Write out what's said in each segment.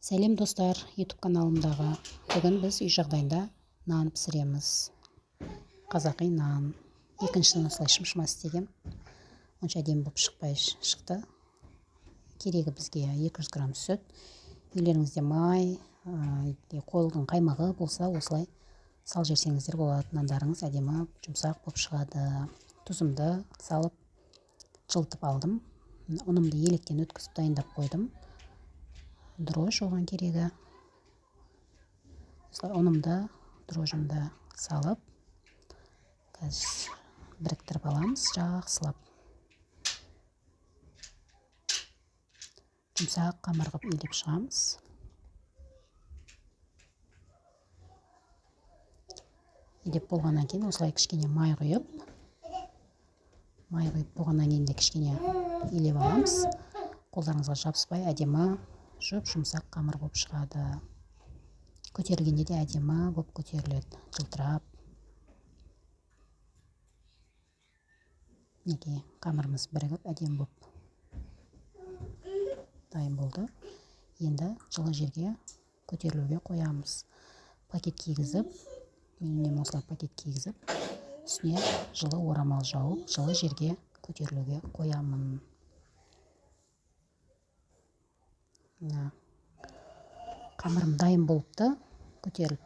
Сәлем, достар, YouTube каналымдағы. Бүгін біз үй жағдайында нан пісіреміз. Қазақи нан. Екіншісін осылай шым-шыма істегем. Онша әдемі болып шықпай шықты. Керегі бізге 200 грамм сүт. Үйлеріңізде май, қолдың қаймағы болса, осылай салып жіберсеңіздер болады. Нандарыңыз әдемі жұмсақ болып шығады. Тұзымды салып жылытып алдым. Ұнымды електен өткізіп дайындап қойдым. Дрожжи оған керегі. Осылай ұнымды, дрожжымды салып, қазір біріктіріп аламыз жақсылап. Жұмсақ қамыр қылып илеп шығамыз. Илеп болғаннан кейін осылай кішкене май құйып, май құйып болғаннан кейін де кішкене илеп аламыз. Қолдарыңызға жабыспай әдемі жұп-жұмсақ қамыр болып шығады. Көтерілгенде де әдемі болып көтеріледі, жылтырап. Мінекей, қамырымыз бірігіп әдемі болып дайын болды. Енді жылы жерге көтерілуге қоямыз. Пакет кигізіп, мен үнемі осылай пакет кигізіп, үстіне жылы орамал жауып, жылы жерге көтерілуге қоямын. Мына қамырым дайын болыпты, көтеріліп.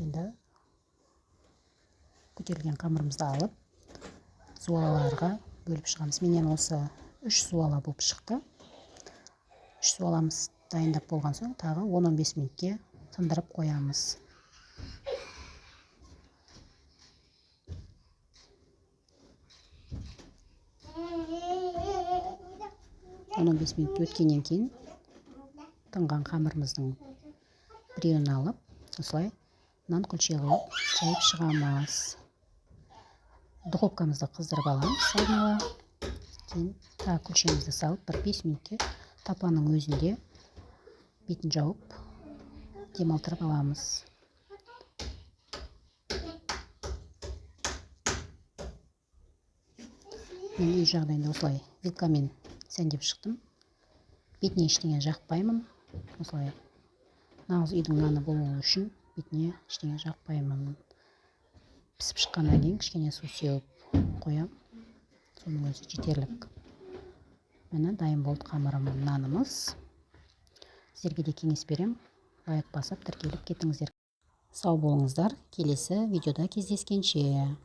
Енді көтерілген қамырымызды алып, зуалаларға бөліп шығамыз. Менен осы 3 зуала болып шықты. 3 зуаламыз дайындап болған соң тағы 10-15 минутке тындырып қоямыз. 10-15 минут өткеннен кейін тынған қамырымыздың біреуін алып, осылай нан күлше қылып жайып шығамыз. Духовкамызды қыздырып аламыз алдын ала. Кейін тағы күлшемізді салып, бір 5 минутке тапаның өзінде бетін жауып демалтырып аламыз. Мен үй жағдайында осылай вилкамен сәндеп шықтым. Бетіне ештеңе жақпаймын. Осылай нағыз үйдің наны болуы үшін бетіне ештеңе жақпаймын. Пісіп шыққаннан кейін кішкене су сеуіп қоямын. Соның өзі жетерлік. Міне, дайын болды қамырым, нанымыз. Сіздерге де кеңес беремін. Лайк басып, тіркеліп кетіңіздер. Сау болыңыздар. Келесі видеода кездескенше.